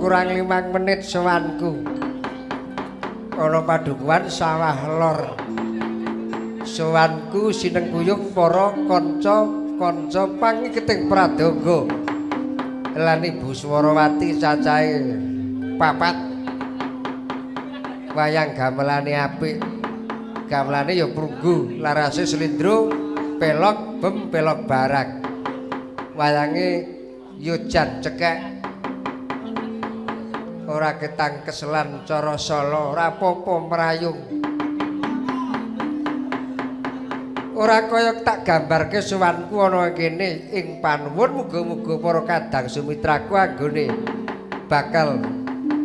kurang 5 menit sowanku. Ana padukuhan Sawah Lor. Sowanku sinengkuyung para kanca-kanca pangiketing pradangga. Lan Ibu Swarawati cacahe 4. Wayang gamelane apik. Gamelane ya prunggu, larase slendro, pelok bem pelok barang. Wayange yujan cekek. Ora ketang keselan cara sala, ora apa-apa mrayung. Ora kaya tak gambarke sowanku ana kene ing panuwun, muga-muga para kadang sumitraku anggone bakal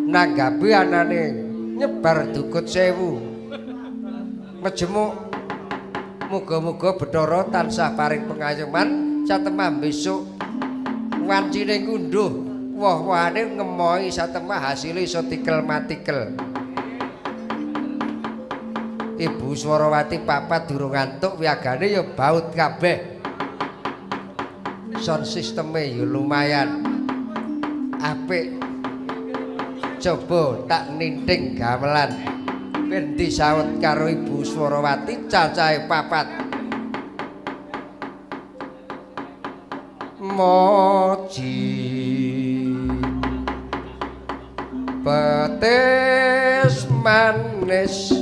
nanggapi anane nyebar dukut sewu. Mejemuk muga-muga Bathara tansah paring pengayoman satemah besok wancine ngunduh woh-wohane ngemohi satemah hasile iso tikel matikel. Ibu Swarawati papat durung ngantuk wiyagane ya baut kabeh. Sound sisteme ya lumayan apik. Coba tak ninting gamelan ben disaut karo Ibu Swarawati cacahe 4. Moji petis manis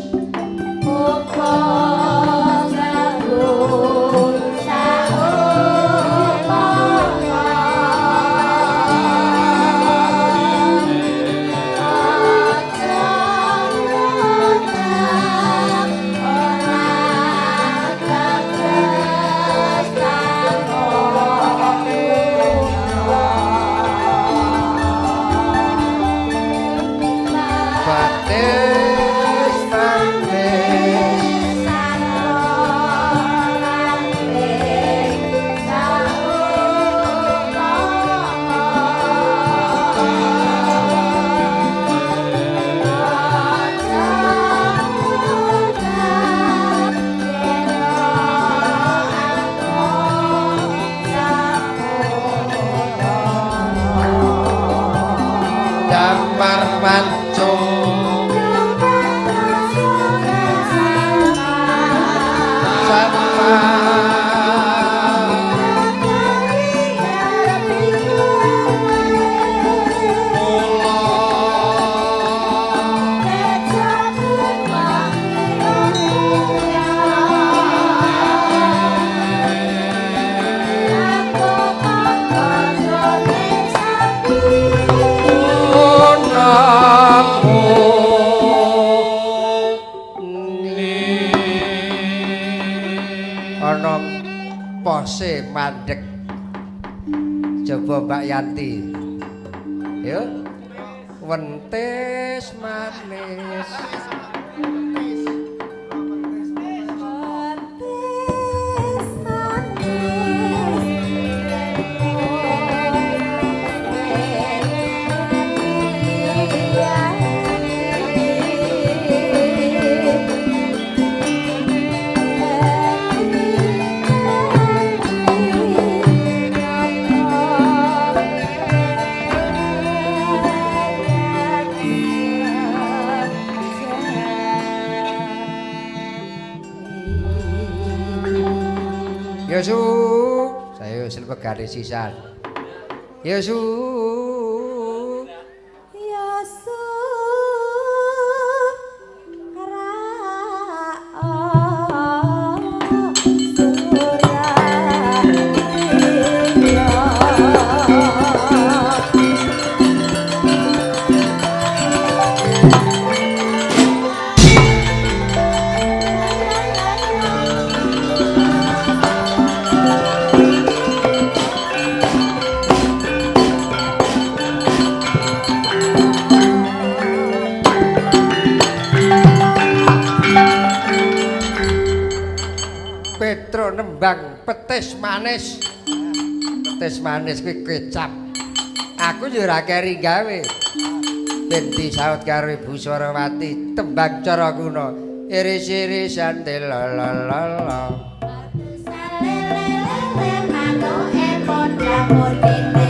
opo jagung saupama aja ngunang ora teges tanpa petis manis damar mancung sama ana pose mandek. Coba Mbak Yanti. Yo. Wentis manis. Yesu, saya usul pegane sisan. Yesu, Yesu, Petro nembang petis manis. Petis manis kuwi kecap. Aku yo ora keri gawe. Ben disaut karo Ibu Swarawati tembang cara kuno. Iris-irisan telolololo. Lele-lele manuke padha mutine.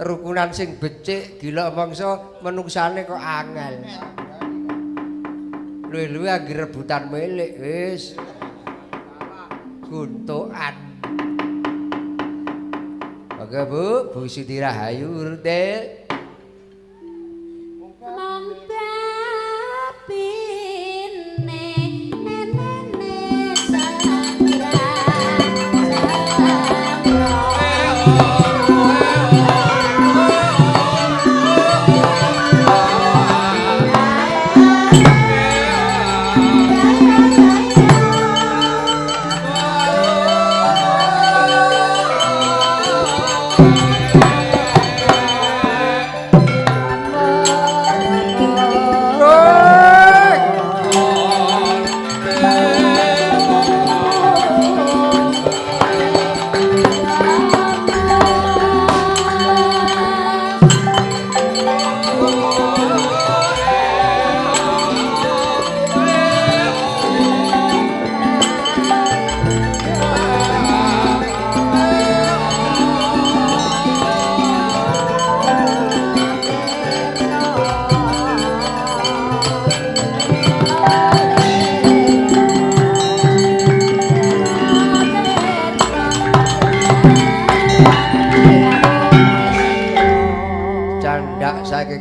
Rukunan sing becik gila mangsa menungsane kok angel. Luwe-luwe anggere rebutan milik wis. Guntukan. Oke Bu, Bu Siti Rahayu urute. Mong babine nenene sanggra sanggra.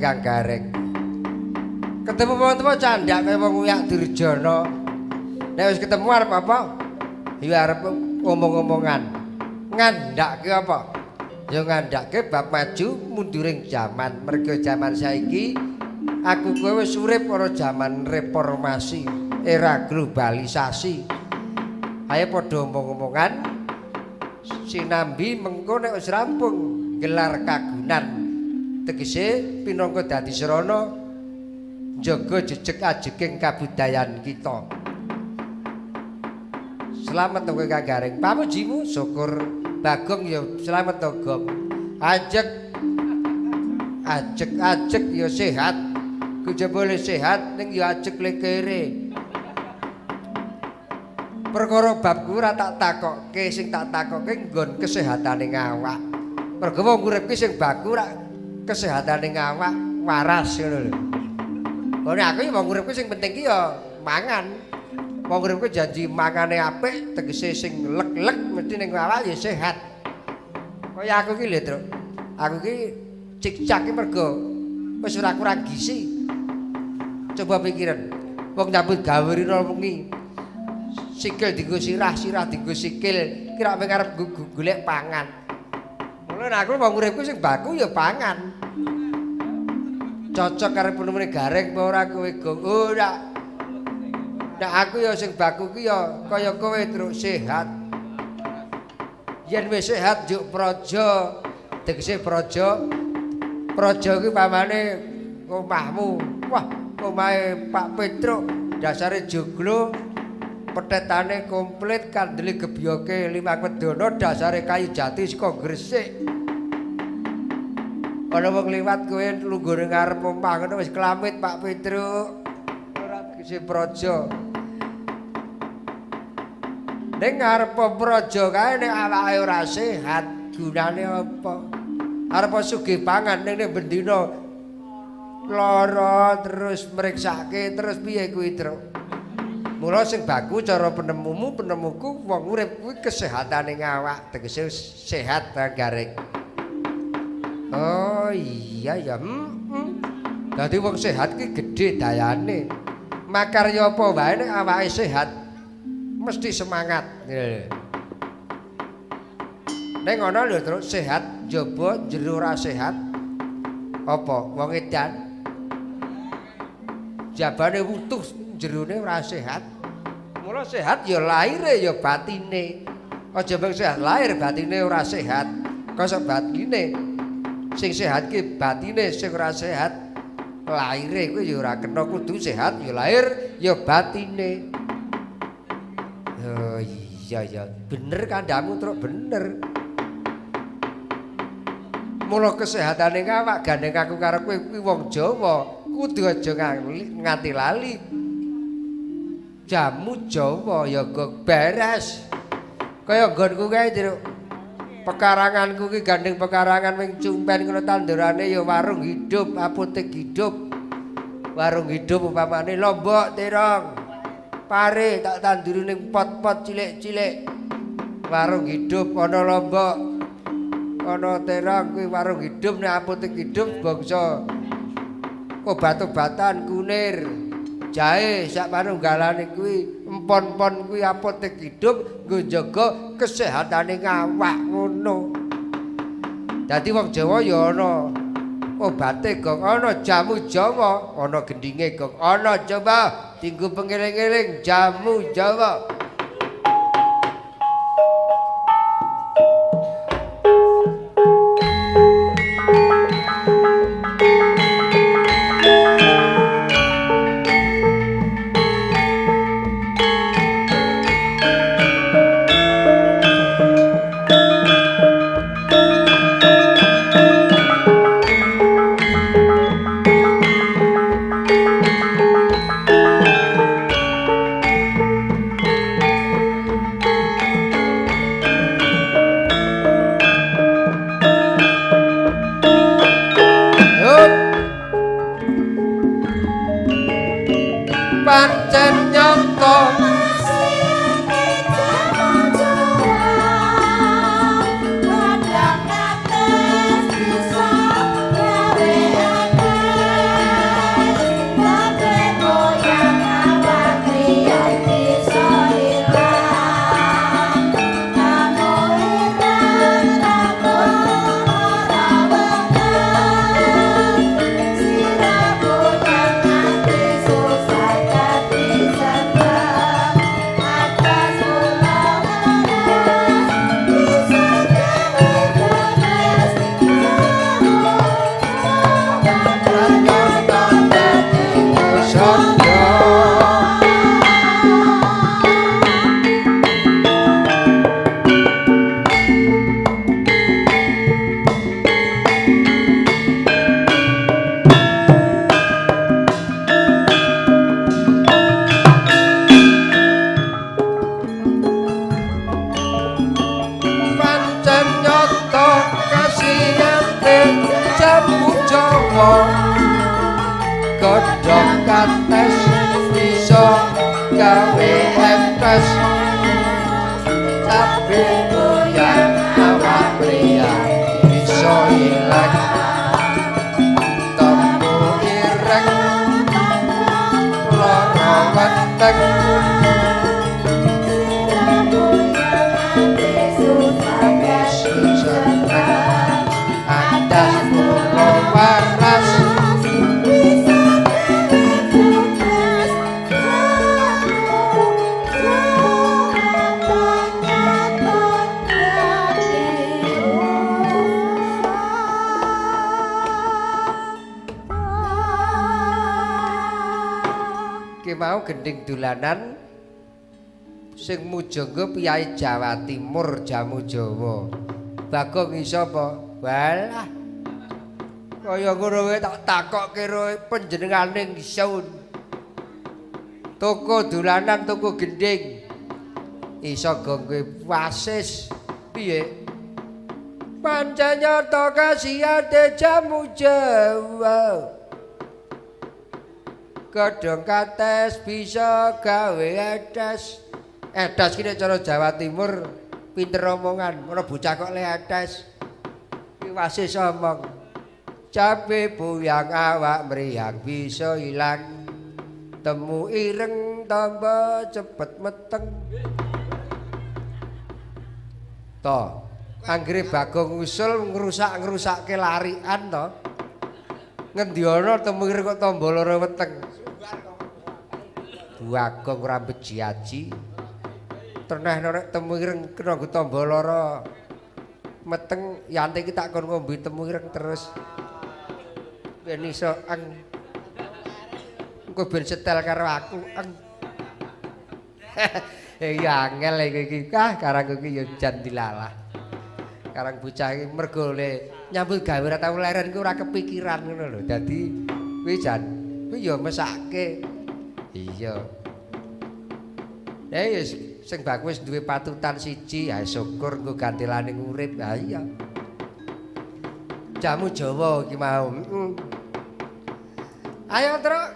Kang Gareng. Ketemu wong tuwa candak kaya wong uyak durjana. Nek wis ketemu arep apa? Ya arep omong-omongan. Ngandhakke apa? Ya ngandhakke bab maju munduring jaman. Mergo jaman saiki aku kowe wis urip ora jaman reformasi, era globalisasi. Ayo padha omong-omongan sinambi mengko nek wis rampung gelar kagunan. Tegese pinangka dadi srana njaga jejeg ajeking kabudayan kita. Slamet kowe Kang Gareng. Pamujimu syukur Bagong ya slamet to, Gong. Ajeg ajeg ajeg ya sehat. Kejaba sehat ning ya ajeg lekere. Perkara bab kuwi ora tak takokke, sing tak takokke nggon kesehatane awak. Mergo wong urip ki sing baku ora kesehatane awak waras ngono lho. Ora aku wong urip ku sing penting ki ya mangan. Wong urip ku janji mangane apik, tegese sing lek-lek mesti ning awak ya sehat. Kaya aku ki lho, Truk. Aku ki cik-cak ki mergo wis ora kurang gizi. Coba pikiran. Wong nyambut gawe rino wengi. Sikil dienggo sirah, sirah dienggo sikil, kira mek arep golek pangan. Mulane aku wong uripku sing baku ya pangan. Cocok karo penemune Gareng apa ora kowe, Gong? Ora. Nek aku ya sing baku ki ya kaya kowe, Truk, sehat. Yen wis sehat njuk praja, tegese praja. Praja kuwi pamane omahmu. Wah, omahe Pak Petruk dasare joglo, petetane komplit, kandele gebyoke limang wedana, dasare kayu jati saka Gresik. Ana wong liwat kowe lungguh ning ngarep omah ngono wis klamit Pak Petruk. Ora tegese praja. Ning ngarep praja kae nek awake ora sehat, gunane apa? Arep sugih pangan ning bendina lara terus mriksake terus piye kuwi, Truk? Mula sing baku cara penemumu, penemuku wong urip kuwi kesehatane awak, tegese sehat ta Gareng. Oh iya ya. Dadi wong sehat ki gedhe dayane. Makarya apa wae nek awake sehat mesti semangat. Ning ngono lho, Truk, sehat njaba jero ora sehat. Apa wong edan? Jabane wutuh jerone ora sehat. Mula sehat ya lahire ya batine. Aja mung sehat lahir batine ora sehat. Kosok batine. Sing sehat ki batine, sing ora sehat lahire kuwi ya ora kena. Kudu sehat ya lahir ya batine. Oh iya ya, bener kandhamu, Truk, bener. Mula kesehatane awak gandeng aku karo kowe kuwi wong Jawa, kudu aja nganti lali. Jamu Jawa ya gok beres. Kaya nggonku kae, Truk. Pekaranganku ki gandeng pekarangan wing cumpen ngono tandurane ya warung hidup, apotek hidup. Warung hidup umpamane lombok, terong, pare tak tanduri ning pot-pot cilik-cilik. Warung hidup ana lombok, ana terong kuwi warung hidup nek apotek hidup bangsa obat-obatan kunir, jahe sak panunggalane kuwi empon-empon kuwi apotek hidup nggo njaga kesehatane awak ngono. Dadi wong Jawa ya ana obate gong, ana jamu Jawa, ana gendinge gong, ana coba dinggo pengeling-eling jamu Jawa. Pancen nyata godhong kates bisa gawe entes cabe goyang awak mriyang bisa ilang temu ireng lara weteng atas mulo waras. Mau gending dolanan sing mujangga piyai Jawa Timur jamu Jawa. Bagong iso apa? Walah. Kaya ngono wae tak takokke karo panjenengane ingsun. Toko dolanan, toko gending. Iso gong kowe wasis. Piye? Pancen nyata kasihate jamu Jawa. Godhong kates bisa gawe etes. Etes ki nek cara Jawa Timur pinter omongan, ora bocah kok le etes. Ki wasis omong. Cabe buyang awak mriyang bisa ilang. Temu ireng tambah cepet meteng. To, anggere Bagong usul ngrusak-ngrusake larian to. Ngendi ana temu ireng kok tamba lara weteng. Bagong ora beji-aji. Treneh nek temu ireng kena nggo tamba lara meteng, yante iki tak kon ngombe temu ireng terus. Ben iso eng. Engko ben setel karo aku eng. Ya angel iki iki. Ah karang iki ya jan dilalah. Karang bocah iki mergo le nyambut gawe ora tau leren ku ora kepikiran ngono lho. Dadi kuwi jan kuwi ya mesake. Iya. Ya wis Sing baku wis duwe patutan siji, ya syukur nggo gantilane urip. Ha iya. Jamu Jawa iki mau. Ayo Truk,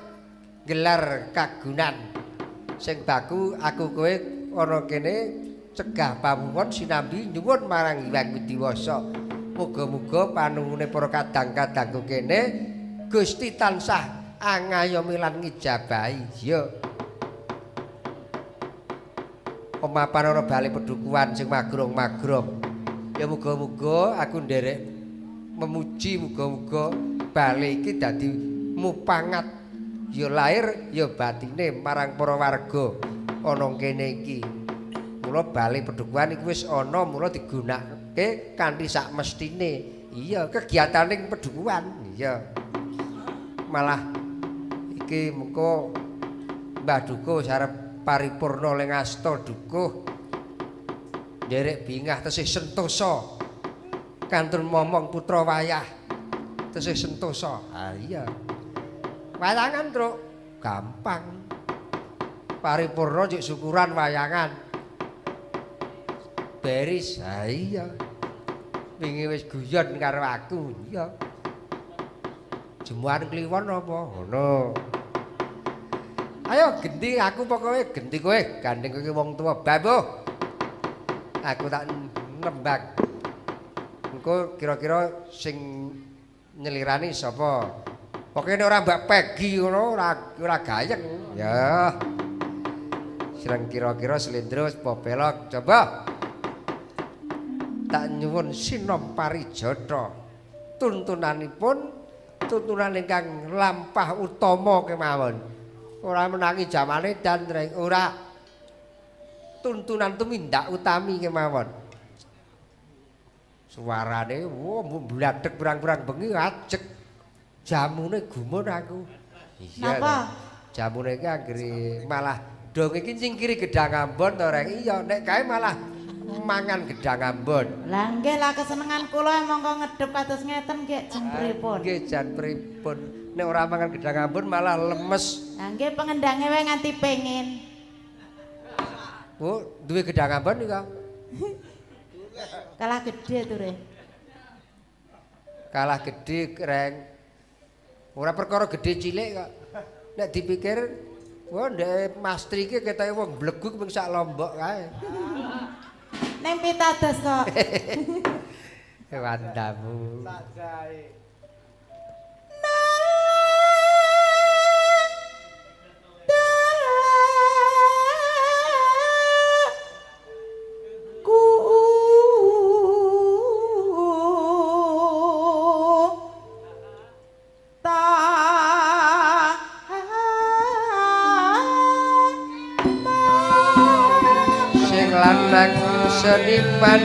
gelar kagunan. Sing baku aku kowe ana kene cegah pawuwon sinambi nyuwun marang Hyang Widiwasa. Muga-muga panuwune para kadang-kadangku kene Gusti tansah angayomi lan ngijabahi. Ya. Pemapan ana bali pedukuhan sing magrong-magrong. Ya muga-muga aku nderek memuji, muga-muga bali iki dadi mupangat ya lahir ya batine marang para warga ana kene iki. Mula bali pedukuhan iki wis ana, mula digunakake kanthi sak mestine. Iya, kegiatane pedukuhan. Iya. Malah iki mengko Mbah Dukuh sarep paripurna ling asta dukuh nderek bingah tesih sentosa kantun momong putra wayah tesih sentosa. Ha iya, wayangan Truk gampang, paripurna njik syukuran wayangan beris. Ha iya, wingi wis guyon karo aku. Iya, jemuan kliwon apa ngono. Ayo genti aku, pokoke genti kowe, gandeng kowe wong tuwa. Babuh. Aku tak nembak. Engko kira-kira sing nyelirani sapa? Pokoke nek ora Mbak Peggy ngono ora gayeng. Ya. Sireng kira-kira slendro popelok coba. Tak nyuwun sinom parijata. Tuntunanipun tuntunan ingkang lampah utama kemawon. Ora menangi jamane dan ora tuntunan tumindak utami kemawon. Suarane wah mbladhek pirang-pirang bengi ajeg. Jamune gumun aku. Iya. Napa? Jamune iki anggere malah dong iki nyingkiri gedang ambon to reng. Iya, nek kae malah mangan gedang ambon. Lah nggih lah kesenengan kula mongko ngedhep kados ngeten nggih jan pripun. Nggih jan pripun. Nek ora mangan gedang ambon malah lemes. Lah nggih pengendange wae nganti pengin. Bu, duwe gedang ambon nika? Kalah gedhe ture. Kalah gedhe reng. Ora perkara gedhe cilik kok. Nek dipikir, wah ndek Mastri iki ketoke wong bleguk ping sak lombok kae. Neng pitados kok. Wandamu. Sak jae. Seniman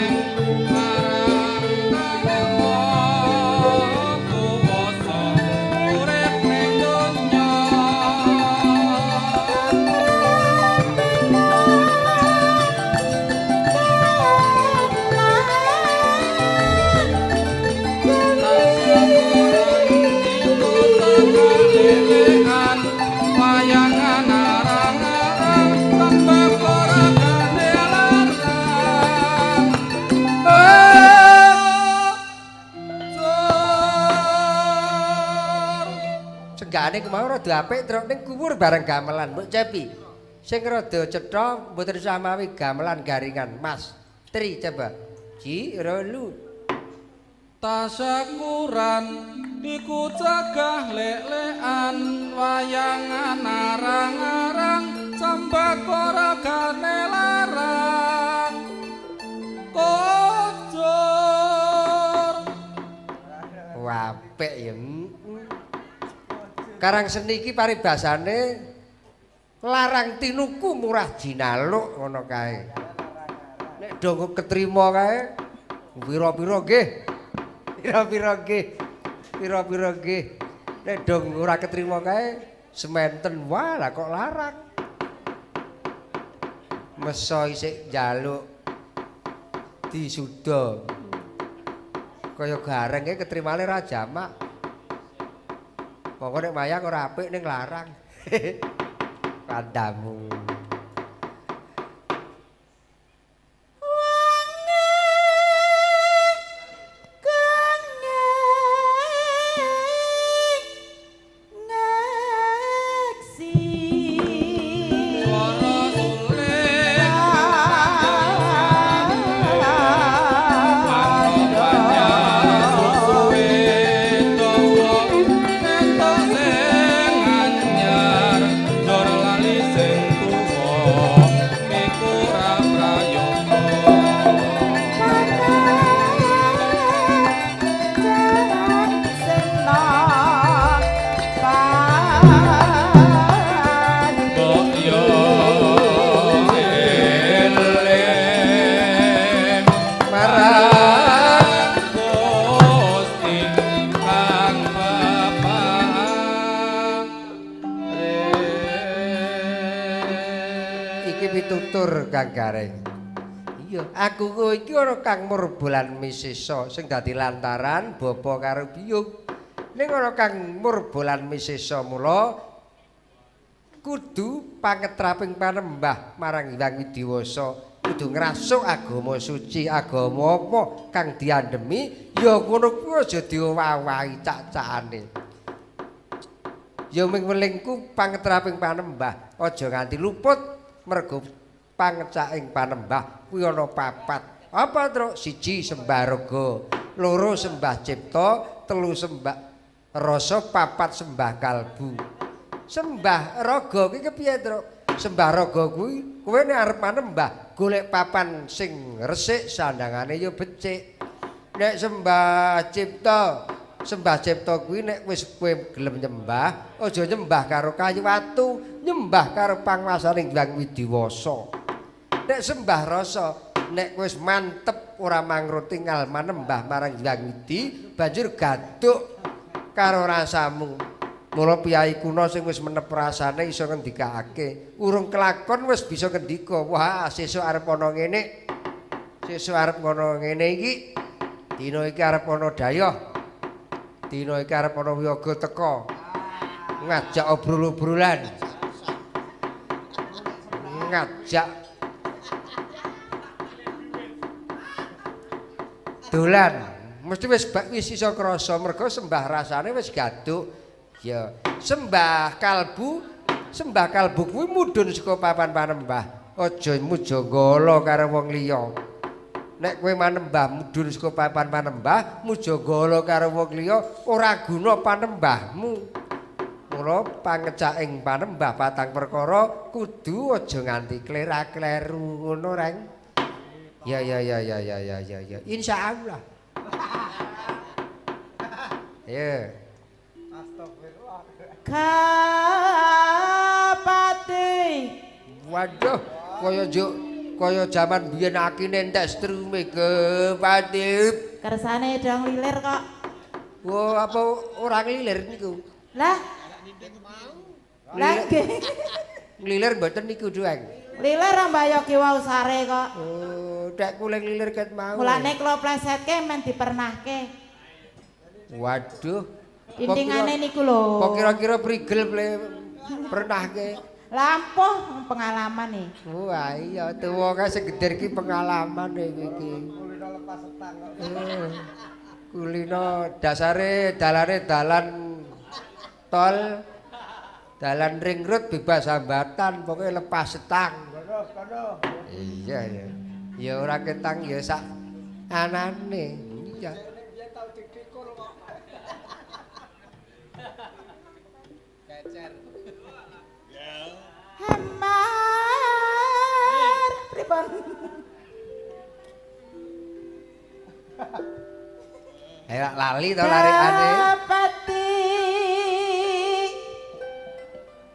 Cenggane ku mau rada apik truk ning kuwur bareng gamelan Mbok Cepi. Sing rada cetha mboten samawi gamelan garingan Mas. Tri coba. Ji ro lu. Tasyakuran iku cegah lek-lekan wayangan arang-arang sembako regane larang. Kocor. Apik ya. Karang seni iki paribasane larang tinuku murah jinaluk ngono kae. Nek do ketrima kae pira-pira nggih. Pira-pira nggih. Pira-pira nggih. Nek do ora ketrima kae sementen wah lah kok larang. Meso isik njaluk disuda. Kaya gareng e ketrimane ra jamak. Pokoke nek wayang ora apik ning larang. Kandamu. Iki pitutur Kang Gareng. Iya, aku kowe iki ana Kang Murba lan Misesa sing dadi lantaran bapa karo biyung. Ning ana Kang Murba lan Misesa mula kudu pangetraping panembah marang Hyang Widiwasa, kudu ngrasuk agama suci, agama apa kang diandhemi ya ngono kuwi aja diowahi cak-cakane. Ya ming welingku pangetraping panembah aja nganti luput mergo pangecaking panembah kuwi ana papat. Apa, Truk? Siji sembah raga, loro sembah cipta, telu sembah rasa, papat sembah kalbu. Sembah raga kuwi kepiye, Truk? Sembah raga kuwi kowe nek arep manembah golek papan sing resik sandangane ya becik. Nek sembah cipta, sembah cipta kuwi nek wis kowe gelem nyembah, aja nyembah karo kayu watu, nyembah karo panguasane Hyang Widiwasa. Nek sembah rasa, nek wis mantep ora mangro tingal manembah marang Hyang Widi, banjur gaduk karo rasamu. Mula piyai kuna sing wis menep rasane iso ngendikake. Urung kelakon wis bisa ngendika, wah sesuk arep ana ngene. Sesuk arep ngono ngene iki. Dina iki arep ana dayoh. Dina iki arep ana wiyaga teka. Ngajak obrol-obrolan. Ngajak dolan. Mesti wis wis iso krasa mergo sembah rasane wis gaduk. Ya, sembah kalbu kuwi mudhun saka papan panembah. Aja mujanggala karo wong liya. Nek kowe manembah mudhun saka papan panembah, mujanggala karo wong liya ora guna panembahmu. Mula pangecaking panembah patang perkara kudu aja nganti klera-kleru ngono, Reng. Ya ya ya ya ya ya ya ya. Insyaallah. Ya. Kapati. Waduh, kaya juk kaya jaman biyen akine entek strume kepati. Kersane dong lilir kok. Wah, apa ora nglilir niku? Lah. Lah nggih. Nglilir mboten niku doang. Lilir mbayogi wau sare kok. Oh, dek kula nglilir ket mau. Mulane kula plesetke men dipernahke. Waduh. Intingane niku lho. Kok kira-kira prigel pernahke? Lampuh pengalaman nih. Wah iya, tuwa kae sing gedhe iki pengalaman iki iki. Kulino lepas setang kok. Kulino dasare dalane dalan tol, dalan ring road bebas hambatan, pokoke lepas setang. Kono, kono. Iya ya. Ya ora ketang ya sak anane. Iya. Hamar pripun? Ayo lali to larikane. Dapati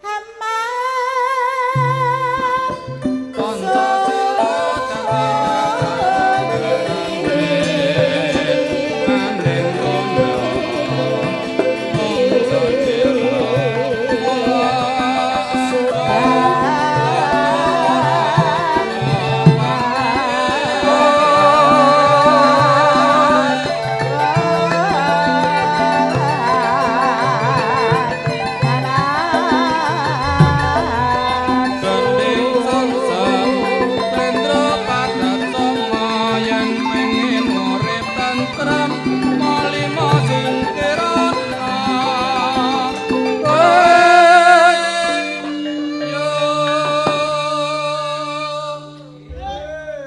hamar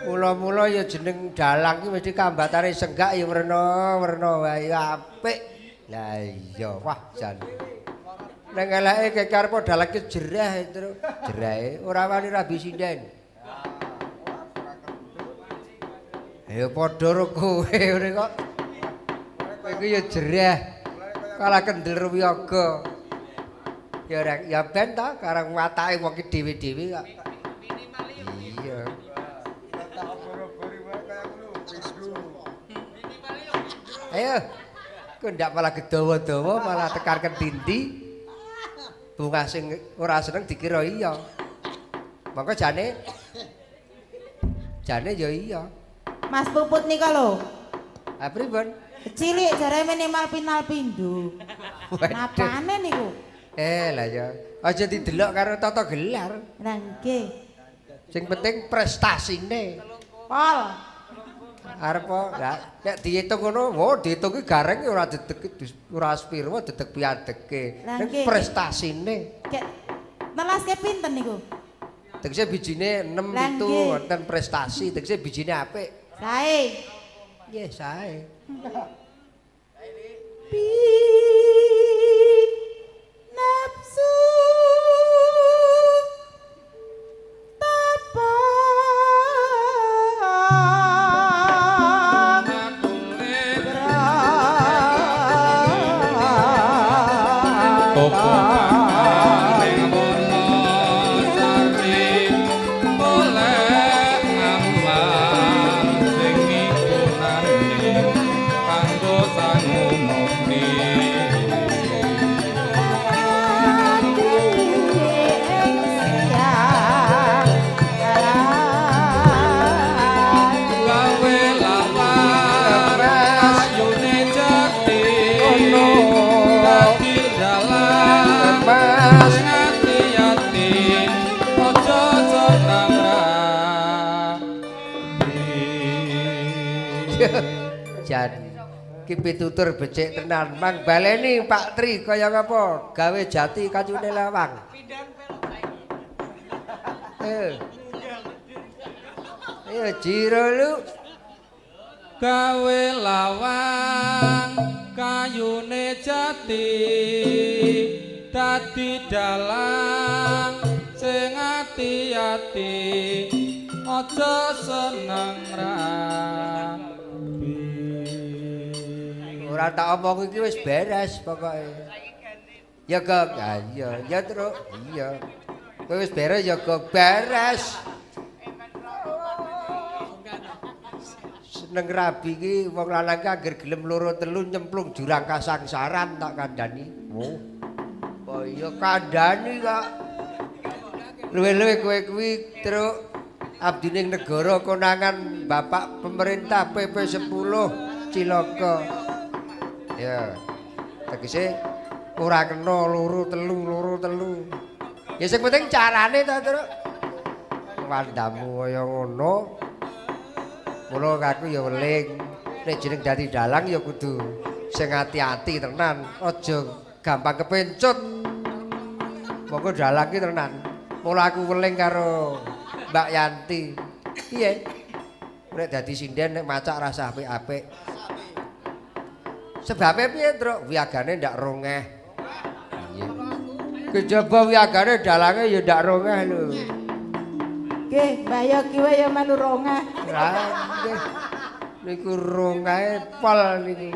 Mula-mula ya jeneng dalang iki mesti kambatane senggak ya werna-werna wae apik. Lah iya, wah jan. Nang eleke karep dalang ki jerah terus. Jerahe ora wani rabi sinden. Ya padha ro kowe ngene kok. Kowe iki ya jerah. Kalah kendel wiyaga. Ya rek, ya ben ta karang watake wong ki dhewe-dhewe kok. Iya. Ayo, kok ndak malah gedawa-dawa malah tekan kedindi. Bunga sing ora seneng dikira iya. Monggo jane. Jane ya iya. Mas Puput nika lho. Ha pripun? Cilik jare minimal final pindho. Napane niku? Lah ya. Aja didelok karo tata gelar. Lah nggih. Sing penting prestasine. Pol. Arep lah nek diitung ngono, wo diitung ki gareng ora dedeg ora spiro dedeg piadege. Ning prestasine. Nelaske pinten niku? Tegese bijine 6 7 wonten prestasi, tegese bijine apik. Sae. Nggih, sae. Bi nafsu Ki pitutur becik tenan. Mang baleni Pak Tri kaya ngapa? Gawe jati kacune lawang. Ayo jiro lu. Gawe lawang kayune jati dadi dalang sing ati-ati aja seneng rabi. Ora tak omong iki wis beres pokoke. Ya Gok, ha iya, ya Truk, iya. Kowe wis beres ya Gok, beres. Seneng rabi iki wong lanang ki angger gelem loro telu nyemplung jurang kasangsaran tak kandhani. Oh. Oh iya kandhani kok. Luwe-luwe kowe kuwi Truk abdining negara konangan Bapak Pemerintah PP 10 Cilaka. Ya. Tegese ora kena loro telu loro telu. Ya sing penting carane to, Truk. Wandamu kaya ngono. Mula aku ya weling. Nek jeneng dadi dalang ya kudu sing ati-ati tenan, aja gampang kepencut. Monggo dalang ki tenan. Mula aku weling karo Mbak Yanti. Piye? Nek dadi sinden nek macak rasa apik-apik. Sebabe piye, Truk? Wiyagane ndak rongeh. Iya. Kejaba wiyagane dalange ya ndak rongeh lho. Nggih, Mbah Yogi wae ya melu rongeh. Lah nggih. Niku rongae pol niku.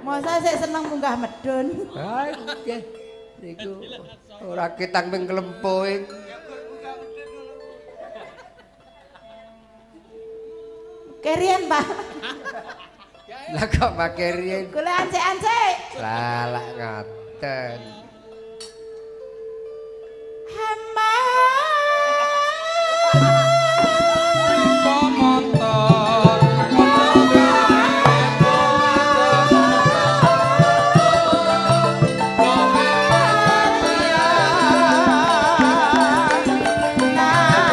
Masa sik seneng munggah medun. Ha nggih. Niku ora ketang ping klempoing. Kerian, Pak. Lah kok make riyen? Kula ancik-ancik. Lah lak ngoten. Hama motor. Nah.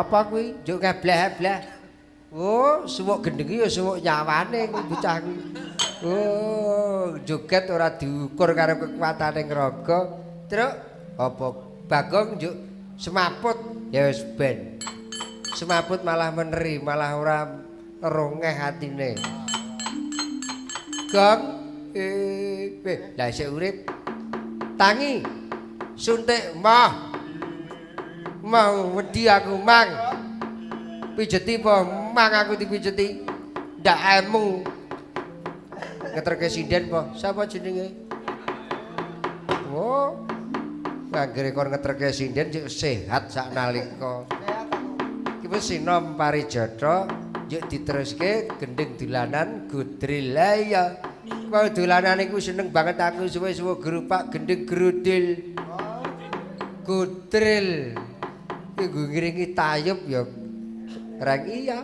Apa kuwi? Njuk ngebleh-ebleh. Oh, suwuk gendeng ya suwuk nyawane kuwi bocah kuwi. Oh, joget ora diukur karo kekuatane ngraga. Truk, apa Bagong njuk semaput ya wis ben. Semaput malah meneri, malah ora rongeh atine. Gong, lah isih urip. Tangi. Suntik moh. Mau wedi aku mang. Pijeti apa mang aku dipijeti. Ndak emu. Ngeterke sinden apa? Sapa jenenge? Oh. Anggere kon ngeterke sinden sehat sak nalika. Iki wis sinom parijata yuk diteruske gending dolanan gudril. Lah iya. Mau dolanan iku seneng banget aku suwe-suwe gerupak gending gerudil. Gudril. Iki nggo ngiringi tayub ya. Reng iya.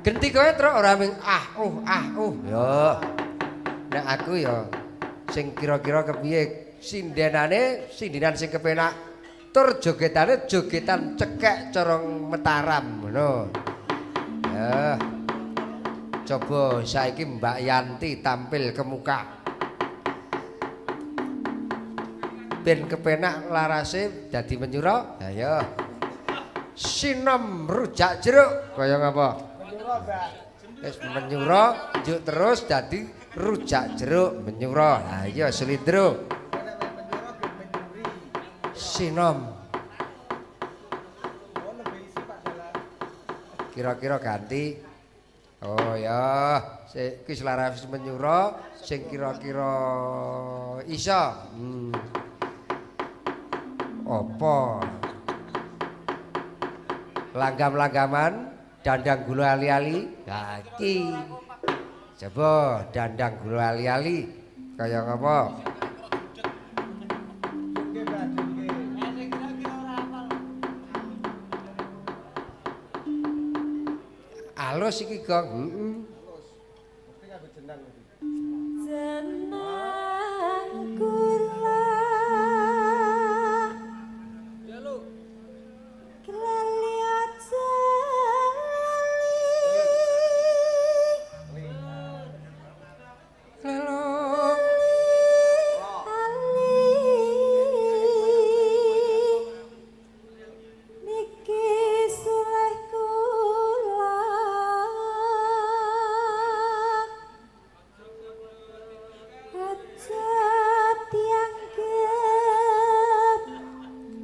Genti kowe truk ora ming ah uh ah uh. Yo. Nek aku ya sing kira-kira kepiye sindenane sindenan sing kepenak tur jogetane jogetan cekek cara Mataram ngono. Ya. Coba saiki Mbak Yanti tampil ke muka. Ben kepenak larase dadi menyura. Ayo. Sinom rujak jeruk kaya ngapa? Menyura, Mbak. Wis menyura njuk terus dadi rujak jeruk menyura. Ha iya slindro. Sinom. Kira-kira ganti. Oh ya, iki selaras menyura sing kira-kira iso. Apa? Langgam-langgaman dandang gula ali-ali. Ha iki. Coba dandang gula ali-ali kaya ngapa? Alus iki, Gong. Heeh. Mesti nganggo jenang iki. Jenang kula. Jaluk. Lali aja lali. Lelo. Niki suleh kula. Aja dianggep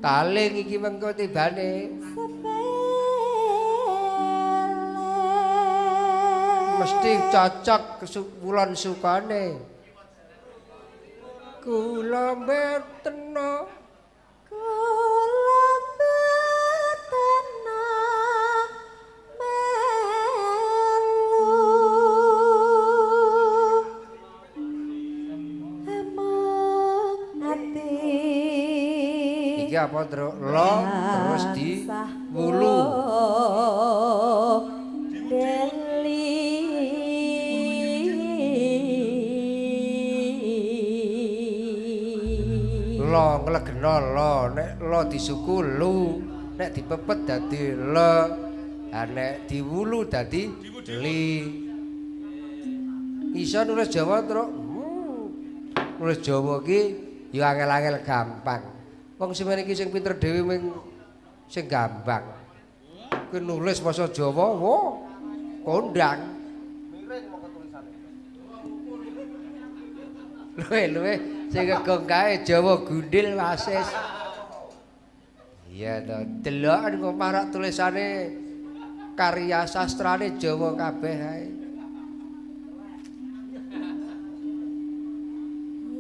Taling iki mengko tibane. sepele. Mesti cocok kulon sukane. Kula mbetena Kula betena melu emang ati iki apa, Truk? Lo terus di wulu. Deli Lo nglegena lo, nek lo disuku lu, nek dipepet dadi le, ha nek diwulu dadi li. Iso nulis Jawa, Truk? Nulis Jawa ki ya angel-angel gampang. Wong semene iki sing pinter dhewe ming sing gampang. Kuwi nulis basa Jawa, wo kondang. Miring mongko tulisane. Luwe-luwe sing kegong kae Jawa gundil wasis. Iya to, deloken kok marak tulisane karya sastrane Jawa kabeh ae.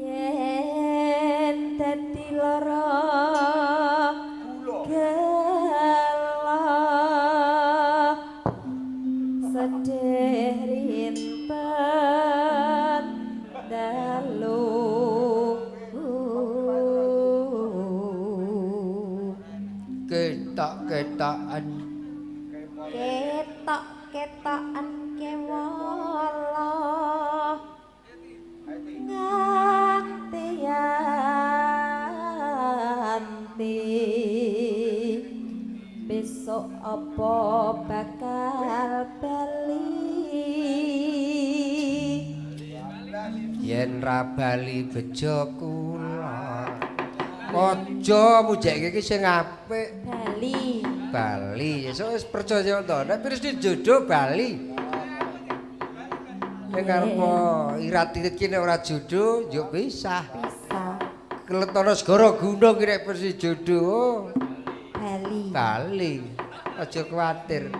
Yen dadi lara gela sedih rinten dalu Ketok-ketokan ketok-ketokan kewala nganti yanti Besok apa bakal bali? Yen ra bali bejo kula. Aja mujekke iki sing apik. Bali. Bali, esuk wis percaya to. Nek pirsa jodoh bali. Nek arep irat-irit ki nek ora jodoh yo pisah. Pisah. Keletono segara gunung ki nek pirsa jodoh. Oh. Bali. Bali. Aja kuwatir.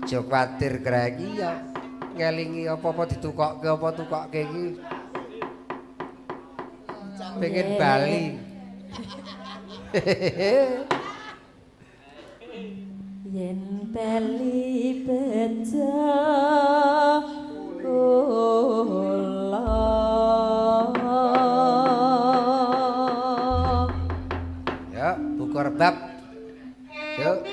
Aja kuwatir krek iki ya ngelingi apa-apa ditukokke apa tukokke iki. Pengen bali. Yen bali bejo kula. Ya, buka rebab. Yuk.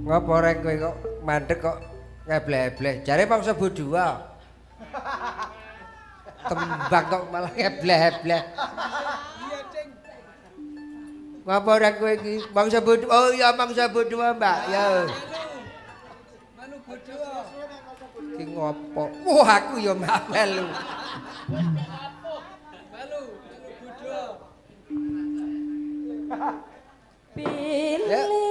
Ngopo reng kowe kok mandek kok ngebleh-ebleh. Jare mangsa bodua. Tembang kok malah ngebleh-ebleh. Iya, Cing. Ngopo reng kowe iki mangsa bodua? Oh iya mangsa bodua, Mbak. Ya. Melu bodua. Ki ngopo? Wah, aku ya melu. Melu, melu bodua. Pilihanku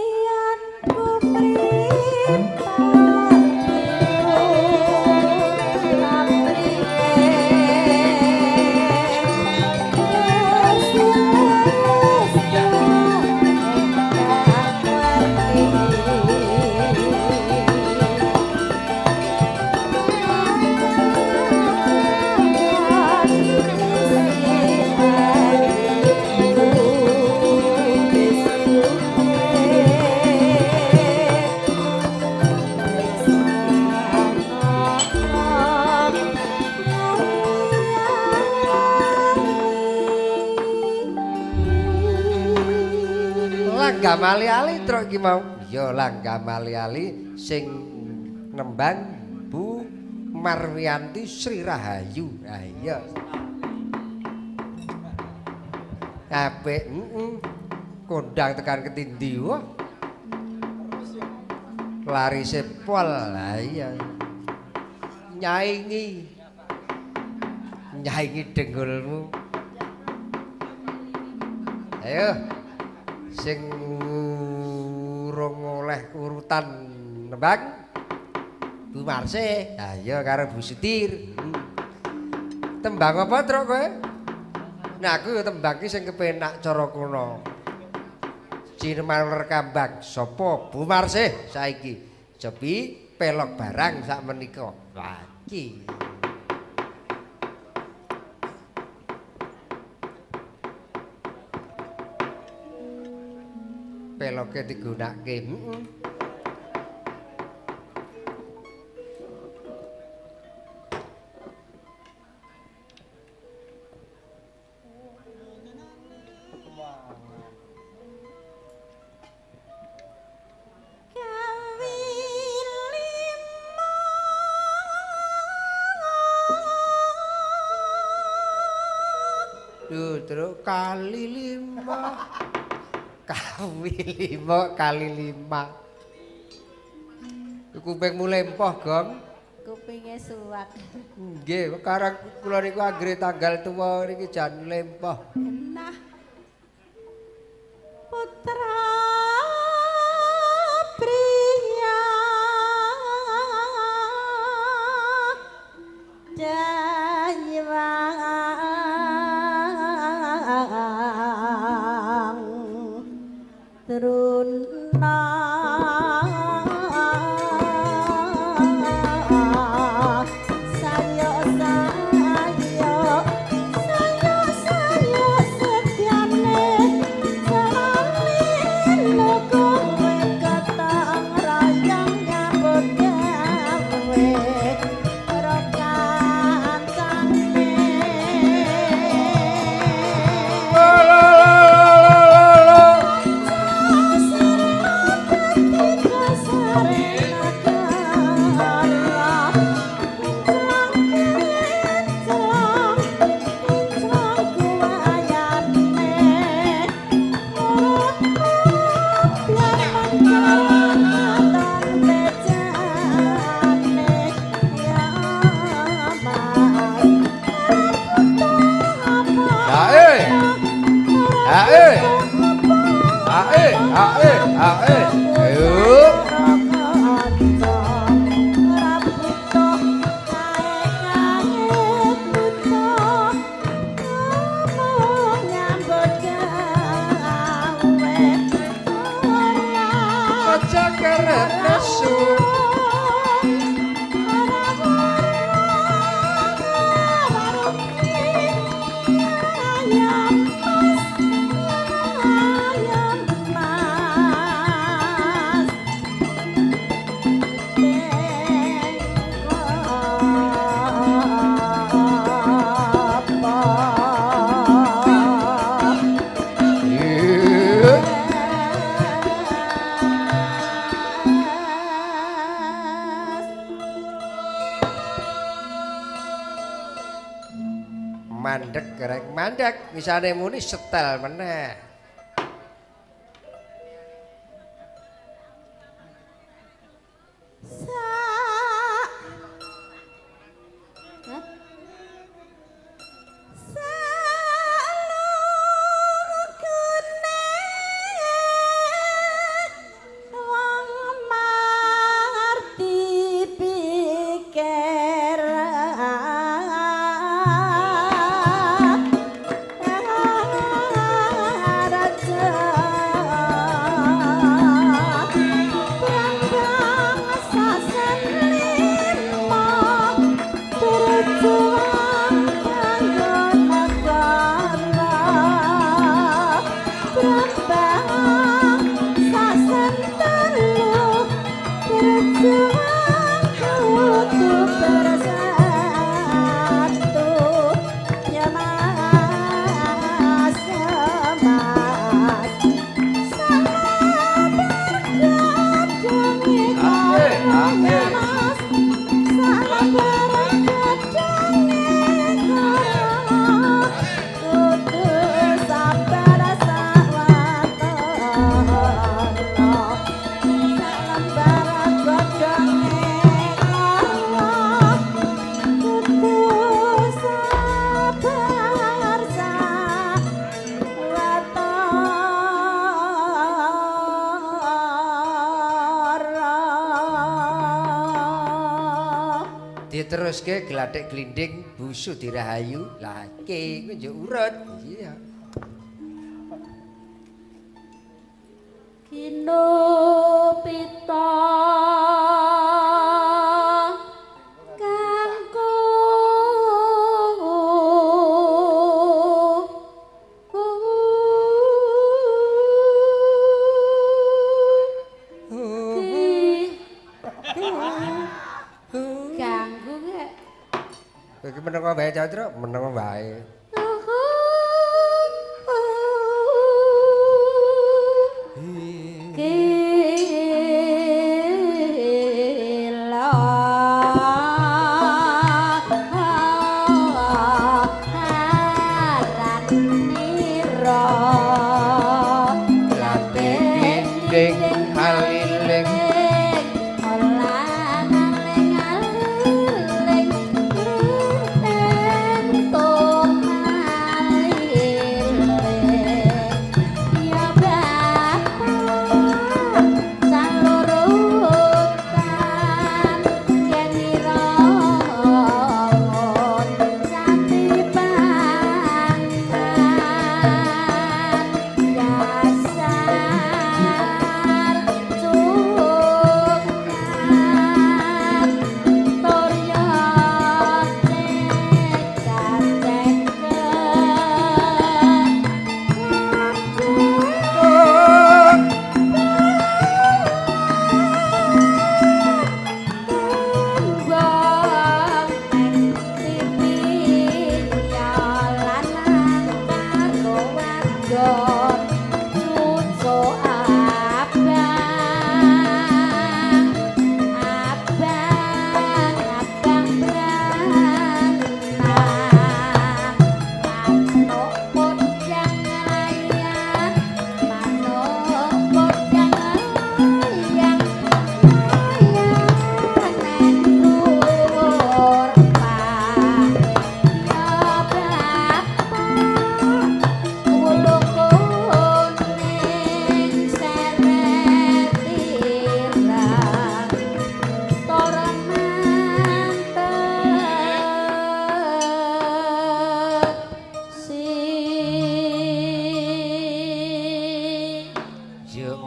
pripun Langgam ali-ali truk iki mau. Ya langgam ali-ali sing nembang Bu Marwianti Sri Rahayu. Ha iya. Apik, heeh. Kondang tekan ketindi wah. Larise pol. Ha iya. Nyaingi. Nyaingi dengkulmu. Ayo. Sing urung oleh urutan nembang Bu Marse, ayo karo Bu Sutir. Tembang apa, Truk kowe? Nah, aku tembang ki sing kepenak cara kono. Cineman Kambang, sapa Bu Marse saiki? Jepi pelok barang sak menika. Wah, iki. Peloke digunakake. Heeh. Truk kali lima, kali lima, kali lima. Kupingmu lempoh, Gong. Kupinge suwak. Nggih, karang kula niku anggere tanggal tuwa niki jan lempoh. Nah. Putra priya Dayang Truna sayo sayo sayo sayo setyane jalane kowe ketang rayang nyambut gawe karo kancane. Mandek gerek mandek misale muni setel meneh. Diteruske glathik glinding busu dirahayu. Lah iki kuwi yo urut. Iya. Kinupita Iki meneng wae Catra, meneng wae. Kila aranira Glathik glinding aliling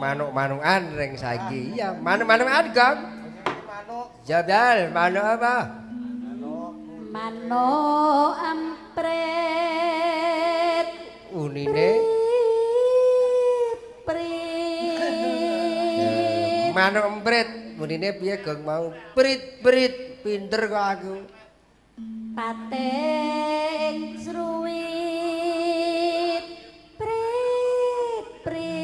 manuk-manukan ring saiki. Iya, manuk-manukan, Gong. Manuk. Jabal, manuk apa? Manuk emprit. Unine prit. Manuk emprit, unine piye Gong mau? Prit-prit, pinter kok aku. Pating sruwit. Prit prit.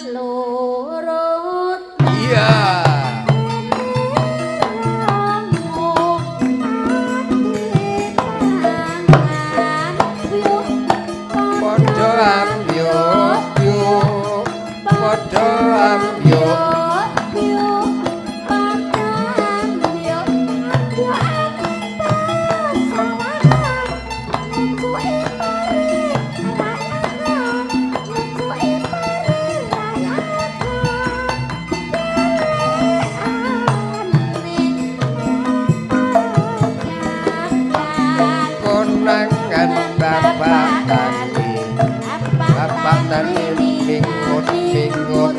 Calurut. Iya. Padha ambyuk, padha ambyuk. Konangan bapak tani, bapak tani mingut mingut.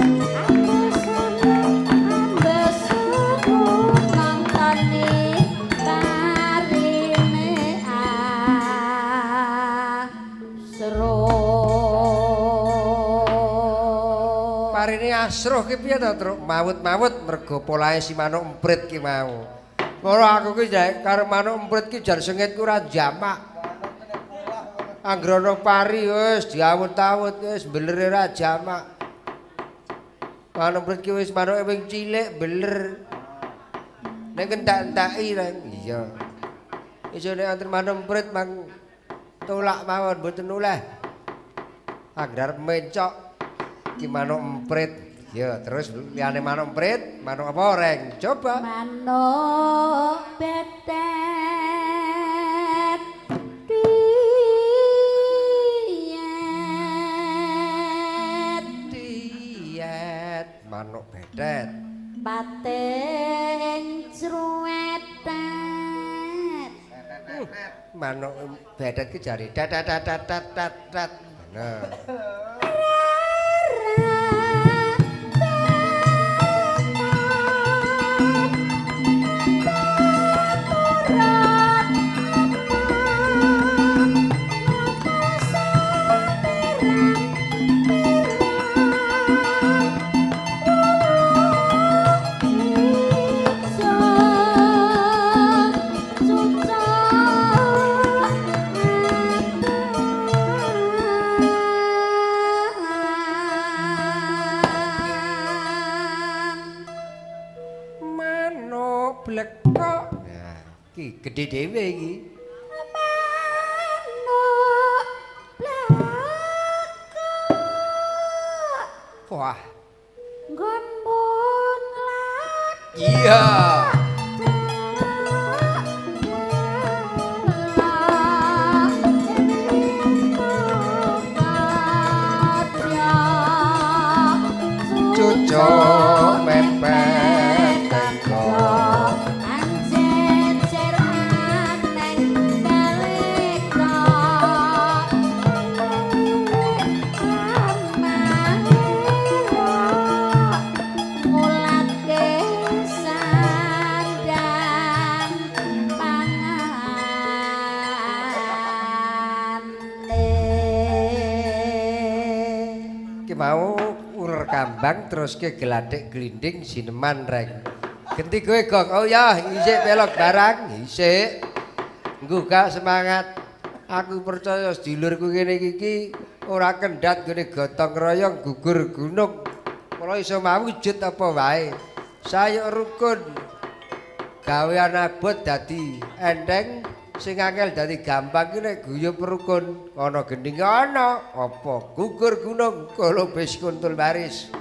Parine asruh ki piye to, Truk? Mawut-mawut mergo polahe si manuk emprit ki mau. Ora aku ki karo manuk emprit ki jar sengitku ora jamak. Anggrono pari wis diawut-awut wis beler ora jamak. Manuk emprit ki wis manuke wing cilik beler. Nek entek-enteki reng. Iya. Iso nek anten manuk emprit mang tolak mawon mboten oleh. Anggar mencok ki manuk emprit. Ya, terus liyane manuk emprit, manuk apa reng? Coba. Manuk betet. Diet. Diet, manuk betet. Pating cruwetet. Manuk bedet ki jare tat tat tat tat tat tat. Nah. Manuk blekok. Nah, ki gedhe dhewe iki. Manuk blekok. Wah, Nggonmu nglat. Iya. Cucuk mepet teko. Ki mau uler kambang terus ke geladik glinding sineman reng. Genti kowe gong. Oh ya, isik pelok barang, isik. Nggugah semangat. Aku percaya sedulurku kene iki ora kendhat gone gotong royong gugur gunung. Mula iso mawujud apa wae. Sayuk rukun. Gawean abot dadi enteng, sing angel dadi gampang ki nek guyub rukun. Ana gending ana apa gugur gunung kolobis kuntul baris.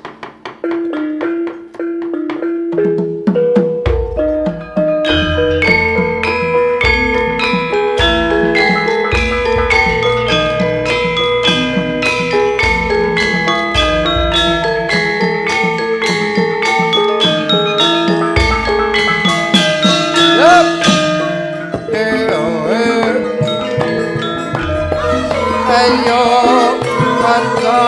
Yup. Eh, oh, eh. Ayo kanca.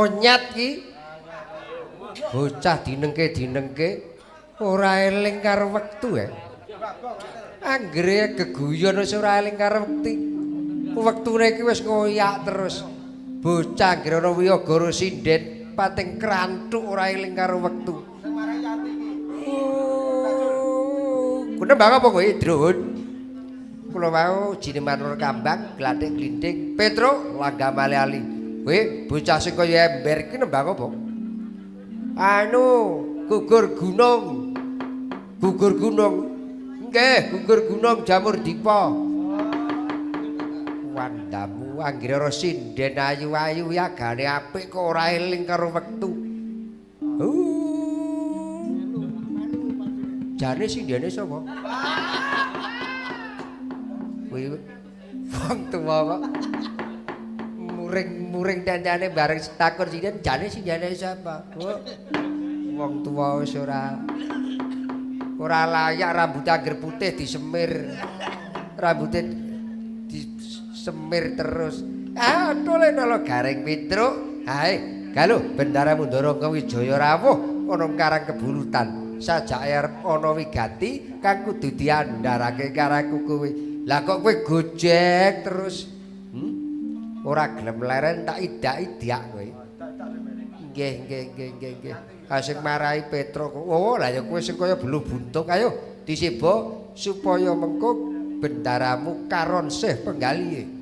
Monyet ki. Bocah dinengke-dinengke ora eling karo wektu e. Anggere geguyon wis ora eling karo wekti. Wektune iki wis ngoyak terus. Bocah anggere ana wiyaga sinden pating kranthuk ora eling karo wektu. Ku nembang apa kowe, Drun? Kula wau jineman Lur Kambang, glathik glinding, Petruk langgam ali-ali. Kowe bocah sing kaya ember iki nembang apa? Anu, gugur gunung. Gugur gunung. Nggih, gugur gunung Jamur Dipa. Wandamu anggere ora sinden ayu-ayu yagane apik kok ora eling karo wektu. Jane sindene sapa? Kuwi wong tuwa kok muring-muring dandane bareng takon sinden jane sindene sapa? Wong tuwa wis ora layak rambut angger putih disemir. Rambute disemir terus. Aduh leno garing Petruk. Hae, galuh Bendara Mundara Wijaya rawuh ana Karang Kebulutan. Sajake arep ana wigati kang kudu diandharake karo kowe. Lah kok kowe gojek terus? Ora gelem leren tak idak-idak kowe. Nggih, nggih, nggih, nggih, nggih. Sing marahi Petruk. Oh, lah ya kowe sing kaya belu buntung. Ayo diseba supaya mengko bendaramu karon sih penggalihe.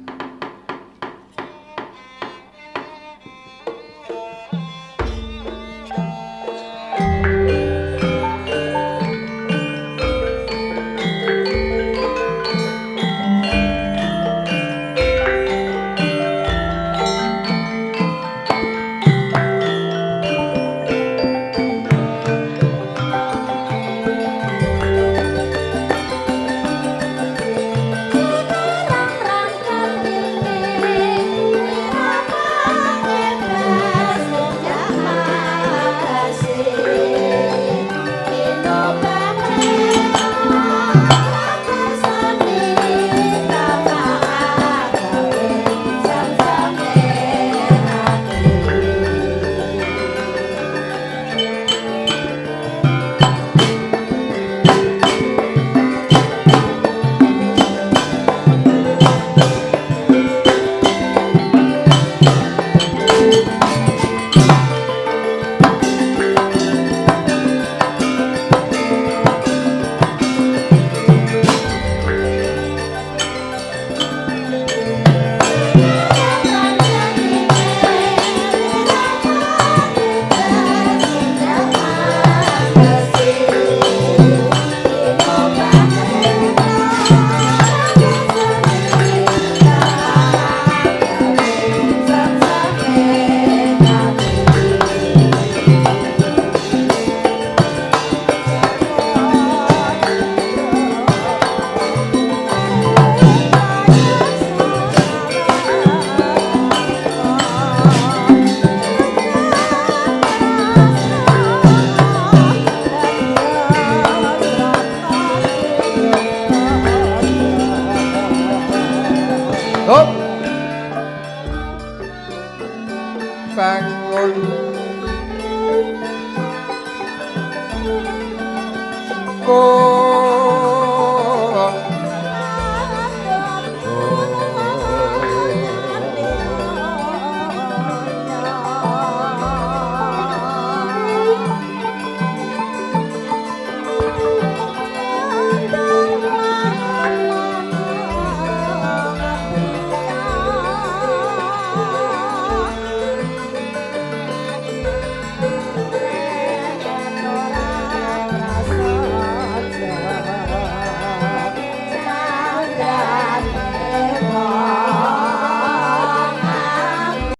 Bangun